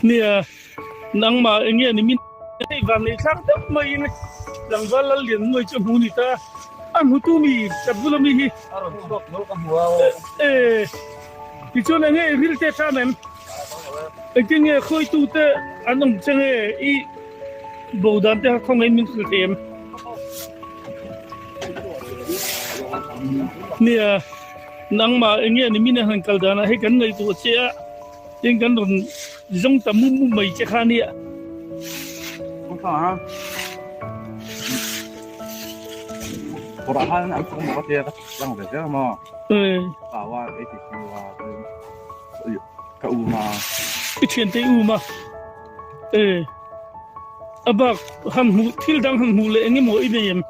Nia, nangmah eng nge ni min hei van nei thlak deuh maiin tlangval lal lian nuai chu a hmu ni ta. A hmutu mi ka bula mi hi. A rawn chhuak nawlh ka hmu a aw. E, tichuan eng nge i ril te ṭam em? Engtin nge khawitu te an awm che nge i bo dan te kha khawngaih min hrilh thei em? Nia. Nangmah eng nge ni min a han kal danah hei kan ngaihtuah che a, tin kan rawn zawng ta mum mum mai che kha nia. I thiante i um a, a bak han hmuh thil dang han hmuh leh eng emaw i nei em?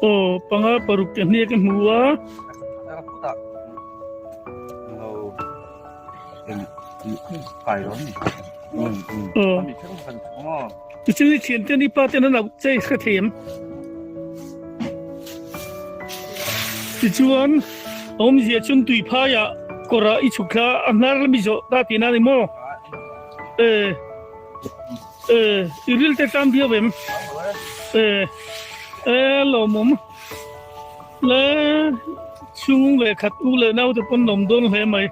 Aw panga paruk te hniak a hmu a. Tichuan i thian ten i pa ten an auh che i hre thei em? Tichuan awmzia chuan tui phaiah kawrah i chhuk thla a hnar lam i zawh ta tihna a ni maw? E, i ril te tlam viau em? E, e lawmawm le chhung leh khat u leh naute pawn lawm dawn hle mai.